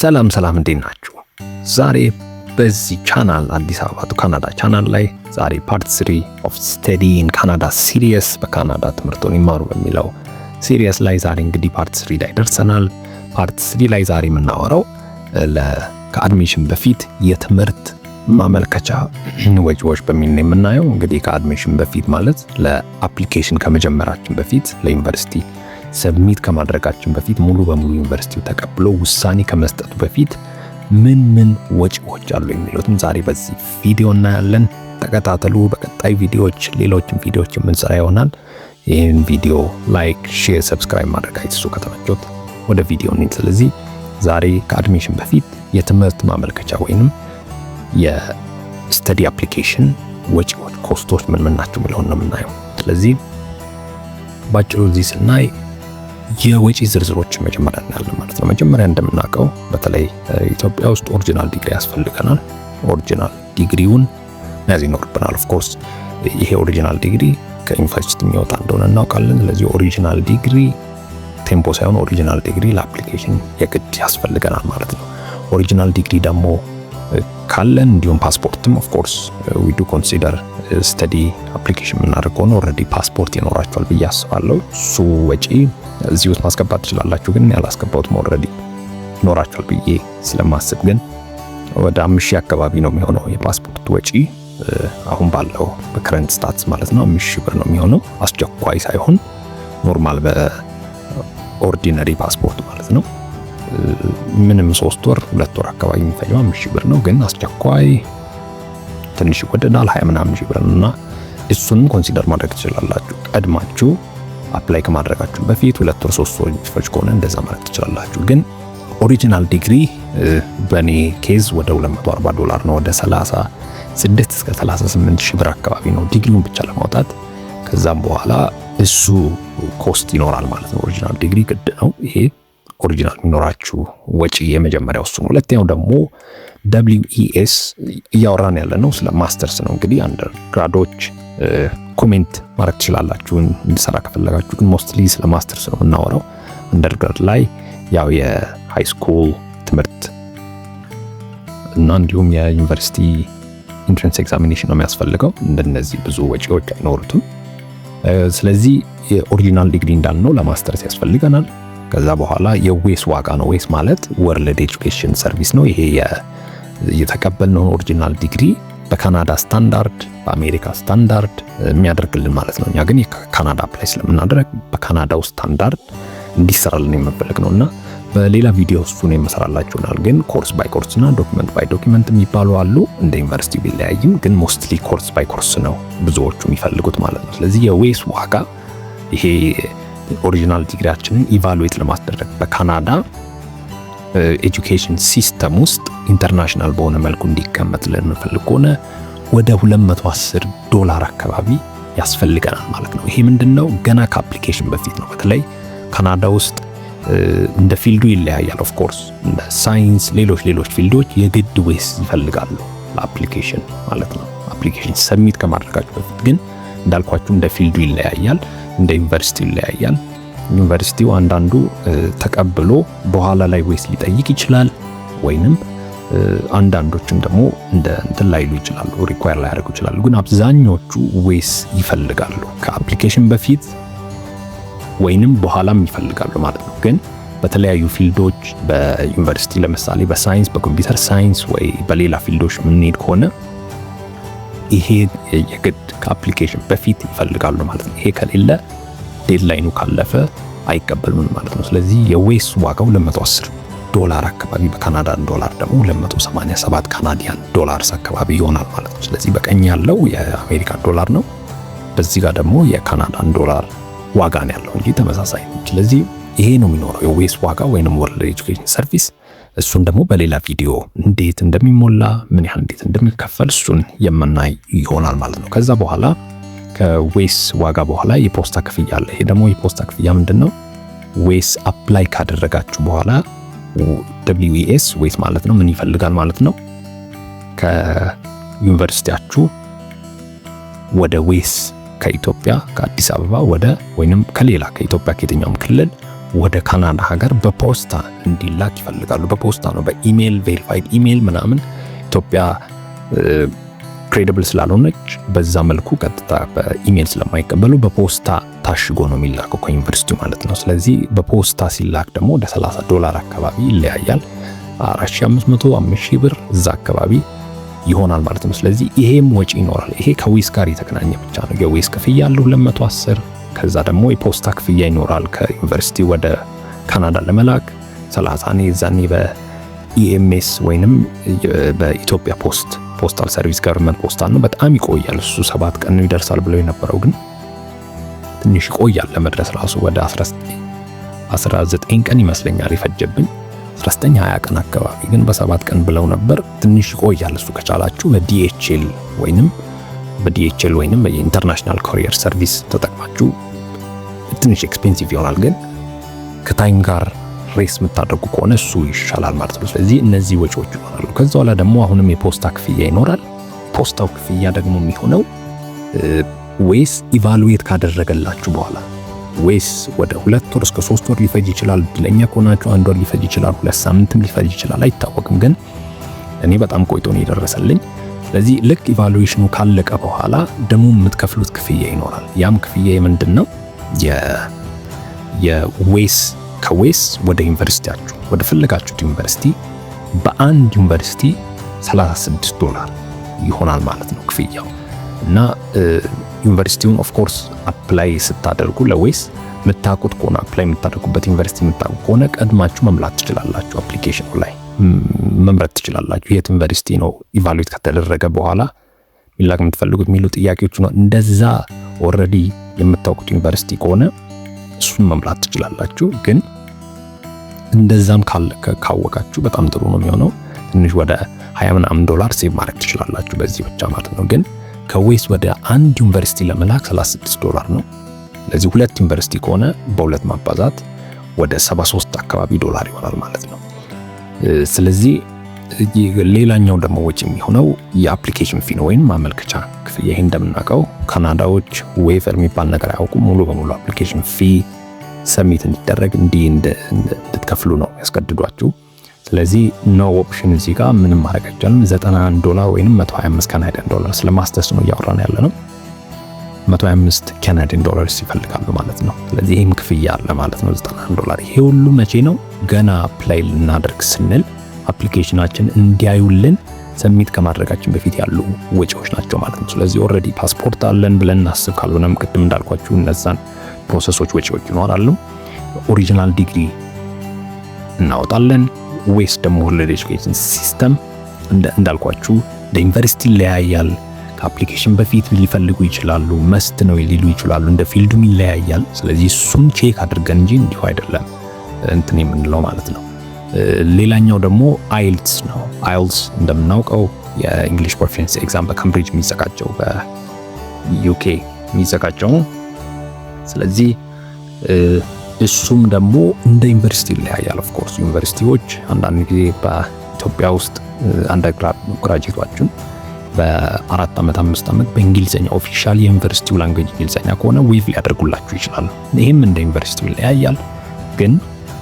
ሰላም ሰላም፣ እንዴት ናችሁ? ዛሬ በዚህ ቻናል አዲስ አበባ to ካናዳ ቻናል ላይ ዛሬ part 3 of study in Canada series፣ በካናዳ ትምህርቶን ይማሩ በሚለው series ላይ ዛሬ እንግዲህ part 3 ላይ ደርሰናል። Part 3 ላይ ዛሬ የምናወራው ከ admission በፊት የትምህርት ማመልከቻ ወጪዎች በሚል ነው የምናየው። እንግዲህ ከ admission በፊት ማለት ለ application ከመጀመራችን በፊት፣ ለዩኒቨርሲቲ submit ከማድረጋችን በፊት፣ ሙሉ በሙሉ ዩኒቨርሲቲው ተቀብሎ ውሳኔ ከመስጠቱ በፊት ምን ምን ወጪዎች አሉ የሚሉትን ዛሬ በዚህ ቪዲዮ እናያለን። ተከታተሉ። በቀጣይ ቪዲዮዎች ሌሎችን ቪዲዮዎች የምንሰራ ይሆናል። ይህን ቪዲዮ like፣ share፣ subscribe ማድረግ አይርሱ ከተመቾት። ወደ ቪዲዮ እንሂድ። ስለዚህ ዛሬ ከ admission በፊት የትምህርት ማመልከቻ ወይንም የ study application ወጪዎች፣ cost ኦች ምን ምን ናቸው የሚለውን ነው የምናየው። ስለዚህ ባጭሩ እዚህ ስናይ የወጪ ዝርዝሮችን መጀመሪያ እናያለን ማለት ነው። መጀመሪያ እንደምናውቀው በተለይ ኢትዮጵያ ውስጥ original ዲግሪ ያስፈልገናል። Original ዲግሪውን መያዝ ይኖርብናል። Of course ይሄ original ዲግሪ ከዩኒቨርሲቲ የሚወጣ እንደሆነ እናውቃለን። ስለዚህ original ዲግሪ፣ ቴምፖ ሳይሆን original ዲግሪ ለ application የግድ ያስፈልገናል ማለት ነው። Original ዲግሪ ደግሞ ካለን እንዲሁም ፓስፖርትም of course we do consider፣ study application የምናደርግ ከሆነ already ፓስፖርት ይኖራችኋል ብዬ አስባለሁ። እሱ ወጪ እዚህ ውስጥ ማስገባት ትችላላችሁ፣ ግን ያላስገባሁትም already ይኖራችኋል ብዬ ስለማስብ፣ ግን ወደ 5,000 አካባቢ ነው የሚሆነው የፓስፖርት ወጪ፣ አሁን ባለው በ current status ማለት ነው። 5,000 ብር ነው የሚሆነው፣ አስቸኳይ ሳይሆን normal በ ordinary ፓስፖርት ማለት ነው። ምንም 3 ወር 2 ወር አካባቢ የሚፈጀው 5,000 ብር ነው። ግን አስቸኳይ ትንሽ ይወደዳል፣ 20 ምናምን ሺህ ብር ነው እና እሱንም consider ማድረግ ትችላላችሁ። ቀድማችሁ apply ከማድረጋችሁ በፊት 2 ወር 3 ወር የሚፈጅ ከሆነ እንደዛ ማድረግ ትችላላችሁ። ግን original ዲግሪ በእኔ case ወደ 240 ዶላር ነው። ወደ 36 እስከ 38 ሺህ ብር አካባቢ ነው ዲግሪውን ብቻ ለማውጣት። ከዛም በኋላ እሱ cost ይኖራል ማለት ነው። Original ዲግሪ ግድ ነው። ይሄ original የሚኖራችሁ ወጪ የመጀመሪያው እሱ ነው። ሁለተኛው ደግሞ WES፣ እያወራን ያለ ነው ስለ ማስተርስ ነው። እንግዲህ undergrad ኦች comment ማድረግ ትችላላችሁ እንድሰራ ከፈለጋችሁ፣ ግን mostly ስለ ማስተርስ ነው የምናወራው። Undergrad ላይ ያው የ high school ትምህርት እና እንዲሁም የዩኒቨርሲቲ entrance examination ነው የሚያስፈልገው። እንደነዚህ ብዙ ወጪዎች አይኖሩትም። ስለዚህ የ original ዲግሪ እንዳልነው ለማስተርስ ያስፈልገናል። ከዛ በኋላ የ WES ዋጋ ነው። WES ማለት World Education Service ነው። ይሄ የተቀበልነውን original ዲግሪ በካናዳ ስታንዳርድ፣ በአሜሪካ ስታንዳርድ የሚያደርግልን ማለት ነው። እኛ ግን የካናዳ apply ስለምናደርግ በካናዳው ስታንዳርድ እንዲሰራልን የምንፈልግ ነው እና በሌላ ቪዲዮ እሱን የምሰራላችሁ ይሆናል። ግን course by course እና document by document የሚባሉ አሉ። እንደ ዩኒቨርሲቲ ቢለያይም ግን mostly course by course ነው ብዙዎቹ የሚፈልጉት ማለት ነው። ስለዚህ የ WES ዋጋ ይሄ original ዲግሪያችንን evaluate ለማስደረግ በካናዳ education system ውስጥ international በሆነ መልኩ እንዲቀመጥልን የምንፈልግ ከሆነ ወደ 210 ዶላር አካባቢ ያስፈልገናል ማለት ነው። ይሄ ምንድን ነው? ገና ከ application በፊት ነው። በተለይ ካናዳ ውስጥ እንደ field ኡ ይለያያል። Of course እንደ ሳይንስ፣ ሌሎች ሌሎች field ኦች የግድ WES ይፈልጋሉ ለ application ማለት ነው። Application submit ከማድረጋችሁ በፊት ግን እንዳልኳችሁ እንደ field ኡ ይለያያል፣ እንደ ዩኒቨርሲቲው ይለያያል። ዩኒቨርሲቲው አንዳንዱ ተቀብሎ በኋላ ላይ WES ሊጠይቅ ይችላል፣ ወይንም አንዳንዶችም ደግሞ እንደ እንትን ላይሉ ይችላሉ፣ require ላያደርጉ ይችላሉ። ግን አብዛኞቹ WES ይፈልጋሉ ከ application በፊት ወይንም በኋላም ይፈልጋሉ ማለት ነው። ግን በተለያዩ field ኦች በዩኒቨርሲቲ ለምሳሌ በሳይንስ፣ በ computer science ወይ በሌላ field ኦች የምንሄድ ከሆነ ይሄ የግድ ከ application በፊት ይፈልጋሉ ማለት ነው። ይሄ ከሌለ deadline ኑ ካለፈ አይቀበሉንም ማለት ነው። ስለዚህ የ WES ዋጋው 210 ዶላር አካባቢ፣ በካናዳን ዶላር ደግሞ 287 Canadian dollars አካባቢ ይሆናል ማለት ነው። ስለዚህ በቀኝ ያለው የአሜሪካን ዶላር ነው፣ በዚህ ጋር ደግሞ የካናዳን ዶላር ዋጋ ነው ያለው እንጂ ተመሳሳይ ነው። ስለዚህ ይሄ ነው የሚኖረው የ WES ዋጋ ወይንም World Education Service። እሱን ደግሞ በሌላ ቪዲዮ እንዴት እንደሚሞላ፣ ምን ያህል እንዴት እንደሚከፈል እሱን የምናይ ይሆናል ማለት ነው። ከዛ በኋላ ከ WES ዋጋ በኋላ የፖስታ ክፍያ አለ። ይሄ ደግሞ የፖስታ ክፍያ ምንድን ነው? WES apply ካደረጋችሁ በኋላ WES፣ WES ማለት ነው፣ ምን ይፈልጋል ማለት ነው? ከዩኒቨርሲቲያችሁ ወደ WES ከኢትዮጵያ ከአዲስ አበባ ወደ ወይንም ከሌላ ከኢትዮጵያ ከየትኛውም ክልል ወደ ካናዳ ሀገር በፖስታ እንዲላክ ይፈልጋሉ። በፖስታ ነው፣ በ email፣ verified email ምናምን ኢትዮጵያ credible ስላልሆነች በዛ መልኩ ቀጥታ በኢሜል ስለማይቀበሉ በፖስታ ታሽጎ ነው የሚላከው ከዩኒቨርሲቲው ማለት ነው። ስለዚህ በፖስታ ሲላክ ደግሞ ወደ 30 ዶላር አካባቢ ይለያያል። 4500፣ 5000 ብር እዛ አካባቢ ይሆናል ማለት ነው። ስለዚህ ይሄም ወጪ ይኖራል። ይሄ ከ WES ጋር የተገናኘ ብቻ ነው። የ WES ክፍያ አለ 210፣ ከዛ ደግሞ የፖስታ ክፍያ ይኖራል ከዩኒቨርሲቲ ወደ ካናዳ ለመላክ 30። እኔ ዛኔ በ EMS ወይንም በኢትዮጵያ post postal service government postal ነው። በጣም ይቆያል እሱ፣ 7 ቀን ነው ይደርሳል ብለው የነበረው፣ ግን ትንሽ ይቆያል ለመድረስ ራሱ። ወደ 19 ቀን ይመስለኛል የፈጀብኝ፣ 19 20 ቀን አካባቢ፣ ግን በ7 ቀን ብለው ነበር። ትንሽ ይቆያል እሱ። ከቻላችሁ በ DHL ወይንም በ DHL ወይንም በ international courier service ተጠቅማችሁ ትንሽ expensive ይሆናል፣ ግን ከ time ጋር race የምታደርጉ ከሆነ እሱ ይሻላል ማለት ነው። ስለዚህ እነዚህ ወጪዎች ይኖራሉ። ከዛ በኋላ ደግሞ አሁንም የፖስታ ክፍያ ይኖራል። ፖስታው ክፍያ ደግሞ የሚሆነው WES evaluate ካደረገላችሁ በኋላ፣ WES ወደ 2 ወር እስከ 3 ወር ሊፈጅ ይችላል። እድለኛ ከሆናችሁ አንድ ወር ሊፈጅ ይችላል። 2 ሳምንትም ሊፈጅ ይችላል፣ አይታወቅም። ግን እኔ በጣም ቆይቶ ነው የደረሰልኝ። ስለዚህ ልክ evaluation ኑ ካለቀ በኋላ ደግሞ የምትከፍሉት ክፍያ ይኖራል። ያም ክፍያ የምንድን ነው? የ WES ከ WES ወደ ዩኒቨርሲቲያችሁ፣ ወደ ፈለጋችሁት ዩኒቨርሲቲ በአንድ ዩኒቨርሲቲ 36 ዶላር ይሆናል ማለት ነው ክፍያው። እና ዩኒቨርሲቲውን of course apply ስታደርጉ ለ WES የምታውቁት ከሆነ፣ apply የምታደርጉበት ዩኒቨርሲቲ የምታውቁ ከሆነ ቀድማችሁ መምላት ትችላላችሁ። Application ኑ ላይ መምረጥ ትችላላችሁ። የት ዩኒቨርሲቲ ነው evaluate ከተደረገ በኋላ ሚላክ የምትፈልጉት የሚሉ ጥያቄዎች ነው። እንደዛ already የምታውቁት ዩኒቨርሲቲ ከሆነ እሱን መምላት ትችላላችሁ። ግን እንደዛም ካወቃችሁ በጣም ጥሩ ነው የሚሆነው። ትንሽ ወደ 20 ምናምን ዶላር save ማድረግ ትችላላችሁ በዚህ ብቻ ማለት ነው። ግን ከ WES ወደ አንድ ዩኒቨርሲቲ ለመላክ 36 ዶላር ነው። ስለዚህ ሁለት ዩኒቨርሲቲ ከሆነ በሁለት ማባዛት ወደ 73 አካባቢ ዶላር ይሆናል ማለት ነው። ስለዚህ ሌላኛው ደግሞ ወጪ የሚሆነው የ application fee ነው ወይም ማመልከቻ ክፍያ። ይሄ እንደምናውቀው ካናዳዎች waiver የሚባል ነገር አያውቁም። ሙሉ በሙሉ application fee submit እንዲደረግ እንዲህ እንድትከፍሉ ነው ያስገድዷችሁ። ስለዚህ no option፣ እዚህ ጋር ምንም ማድረግ አይቻልም። 91 ዶላር ወይም 125 Canadian ዶላር፣ ስለ ማስተርስ ነው እያወራን ያለ ነው። 125 Canadian dollars ይፈልጋሉ ማለት ነው። ስለዚህ ይህም ክፍያ አለ ማለት ነው፣ 91 ዶላር። ይሄ ሁሉ መቼ ነው? ገና apply ልናደርግ ስንል application ኣችን እንዲያዩልን submit ከማድረጋችን በፊት ያሉ ወጪዎች ናቸው ማለት ነው። ስለዚህ already ፓስፖርት አለን ብለን እናስብ። ካልሆነም ቅድም እንዳልኳችሁ እነዛን process ኦች ወጪዎች ይኖራሉ። Original degree እናወጣለን። WES ደግሞ World Education System እንዳልኳችሁ እንደ ዩኒቨርሲቲ ይለያያል። ከ application በፊት ሊፈልጉ ይችላሉ። Must ነው ሊሉ ይችላሉ። እንደ field ኡም ይለያያል። ስለዚህ እሱን check አድርገን እንጂ እንዲሁ አይደለም እንትን የምንለው ማለት ነው። ሌላኛው ደግሞ IELTS ነው። IELTS እንደምናውቀው የ English proficiency exam በካምብሪጅ የሚዘጋጀው፣ በ UK የሚዘጋጀው ነው። ስለዚህ እሱም ደግሞ እንደ ዩኒቨርሲቲ ይለያያል። Of course ዩኒቨርሲቲዎች አንዳንድ ጊዜ በኢትዮጵያ ውስጥ undergraduate ኣችሁን በ4 ዓመት፣ 5 ዓመት በእንግሊዝኛ፣ official የዩኒቨርሲቲው language እንግሊዝኛ ከሆነ waive ሊያደርጉላችሁ ይችላሉ። ይህም እንደ ዩኒቨርሲቲው ይለያያል፣ ግን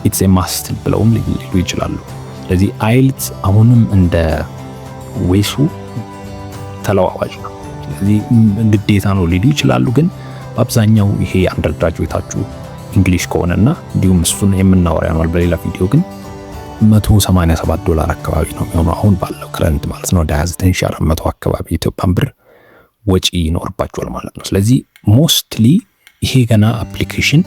it's a must ብለውም ሊሉ ይችላሉ። ስለዚህ IELTS አሁንም እንደ WES ኡ ተለዋዋጭ ነው። ስለዚህ ግዴታ ነው ሊሉ ይችላሉ፣ ግን በአብዛኛው ይሄ undergraduate ኣችሁ English ከሆነና እንዲሁም እሱን የምናወራ ይሆናል በሌላ ቪዲዮ፣ ግን 187 ዶላር አካባቢ ነው የሚሆነው አሁን ባለው current ማለት ነው። ወደ 29400 አካባቢ የኢትዮጵያን ብር ወጪ ይኖርባቸዋል ማለት ነው። ስለዚህ mostly ይሄ ገና application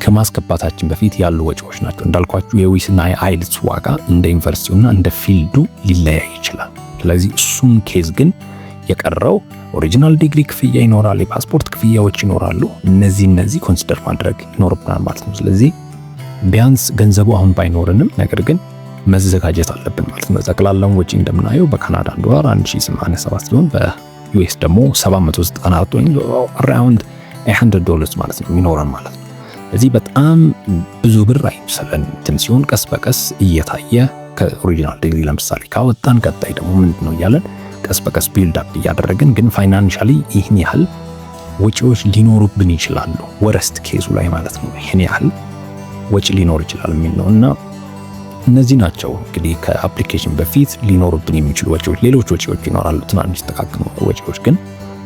ከማስገባታችን በፊት ያሉ ወጪዎች ናቸው። እንዳልኳችሁ የ WES ና የ IELTS ዋጋ እንደ ዩኒቨርሲቲውና እንደ field ኡ ሊለያይ ይችላል። ስለዚህ እሱን case ግን የቀረው original degree ክፍያ ይኖራል፣ የፓስፖርት ክፍያዎች ይኖራሉ። እነዚህ consider ማድረግ ይኖርብናል ማለት ነው። ስለዚህ ቢያንስ ገንዘቡ አሁን ባይኖርንም ነገር ግን መዘጋጀት አለብን ማለት ነው። ጠቅላላውን ወጪ እንደምናየው በካናዳን ዶላር 1087 ሲሆን በ US ደግሞ 794 ወይም around 800 ዶላርስ ማለት ነው የሚኖረን ማለት ነው። ስለዚህ በጣም ብዙ ብር አይምሰለን፣ እንትን ሲሆን ቀስ በቀስ እየታየ ከ original degree ለምሳሌ ካወጣን ቀጣይ ደግሞ ምንድን ነው እያለን ቀስ በቀስ build up እያደረግን ግን financially ይህን ያህል ወጪዎች ሊኖሩብን ይችላሉ። Worst case ኡ ላይ ማለት ነው። ይህን ያህል ወጪ ሊኖር ይችላል የሚል ነው። እና እነዚህ ናቸው እንግዲህ ከ application በፊት ሊኖሩብን የሚችሉ ወጪዎች። ሌሎች ወጪዎች ይኖራሉ፣ ትናንሽ ጥቃቅን ወጪዎች፣ ግን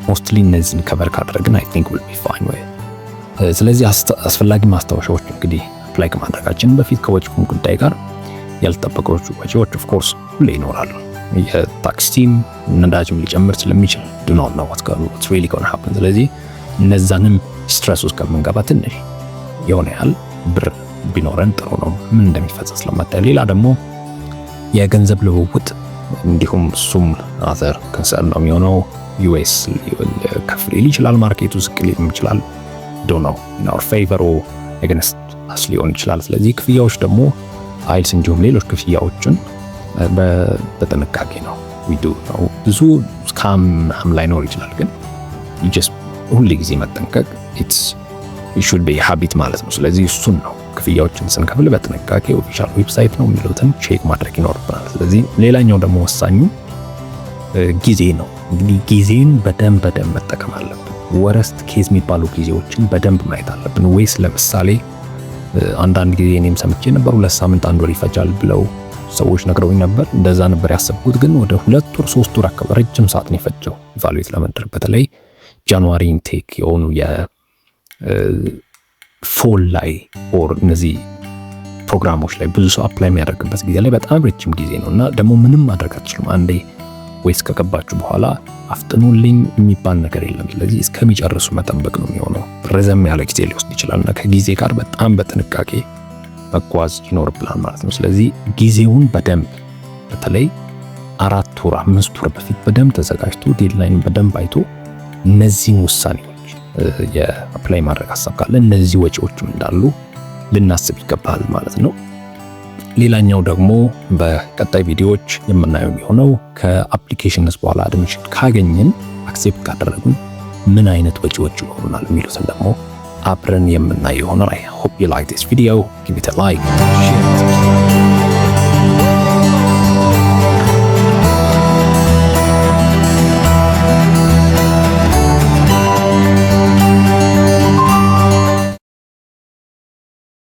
mostly እነዚህን cover ካደረግን I think we'll be fine ወይ። ስለዚህ አስፈላጊ ማስታወሻዎች እንግዲህ apply ከማድረጋችን በፊት ከወጪውን ጉዳይ ጋር ያልተጠበቁ ወጪዎች of course ሁሌ ይኖራሉ። የታክሲም ነዳጅም ሊጨምር ስለሚችል do not know what's really gonna happen። ስለዚህ እነዛንም stress ውስጥ ከምንገባ ትንሽ የሆነ ያህል ብር ቢኖረን ጥሩ ነው፣ ምን እንደሚፈጸም ስለማታይ። ሌላ ደግሞ የገንዘብ ልውውጥ እንዲሁም እሱም other concern ነው የሚሆነው። US ከፍ ሊል ይችላል፣ market ኡ ዝቅ ሊልም ይችላል። Don't know, in our favor or against us ሊሆን ይችላል። ስለዚህ ክፍያዎች ደግሞ IELTS እንዲሁም ሌሎች ክፍያዎችን በጥንቃቄ ነው we do ነው። ብዙ scam ላይኖር ይችላል፣ ግን just ሁል ጊዜ መጠንቀቅ it's should be habit ማለት ነው። ስለዚህ እሱን ነው፣ ክፍያዎችን ስንከፍል በጥንቃቄ official website ነው የሚሉትን check ማድረግ ይኖርብናል። ስለዚህ ሌላኛው ደግሞ ወሳኙ ጊዜ ነው። እንግዲህ ጊዜን በደንብ በደንብ መጠቀም አለብን። Worst case የሚባሉ ጊዜዎችን በደንብ ማየት አለብን። ወይስ ለምሳሌ አንዳንድ ጊዜ እኔም ሰምቼ ነበር፣ 2 ሳምንት 1 ወር ይፈጃል ብለው ሰዎች ነግረውኝ ነበር። እንደዛ ነበር ያሰብኩት፣ ግን ወደ 2 ወር 3 ወር አካባቢ ረጅም ሰዓት ነው የፈጀው evaluate ለመደረግ። በተለይ January intake የሆኑ የ fall ላይ or እነዚህ ፕሮግራሞች ላይ ብዙ ሰው apply የሚያደርግበት ጊዜ ላይ በጣም ረጅም ጊዜ ነው እና ደግሞ ምንም ማድረግ አትችሉም። አንዴ WES ከገባችሁ በኋላ አፍጥኑልኝ የሚባል ነገር የለም። ስለዚህ እስከሚጨርሱ መጠበቅ ነው የሚሆነው። ረዘም ያለ ጊዜ ሊወስድ ይችላል እና ከጊዜ ጋር በጣም በጥንቃቄ መጓዝ ይኖርብናል ማለት ነው። ስለዚህ ጊዜውን በደንብ በተለይ 4 ወር 5 ወር በፊት በደንብ ተዘጋጅቶ deadline በደንብ አይቶ እነዚህን ውሳኔዎች የ apply ማድረግ ሀሳብ ካለ እነዚህ ወጪዎችም እንዳሉ ልናስብ ይገባል ማለት ነው። ሌላኛው ደግሞ በቀጣይ ቪዲዮዎች የምናየው የሚሆነው ከ applications በኋላ admission ካገኘን፣ accept ካደረጉን ምን አይነት ወጪዎች ይኖሩናል የሚሉትን ደግሞ አብረን የምናየው ይሆናል። I hope you like this video. Give it a like,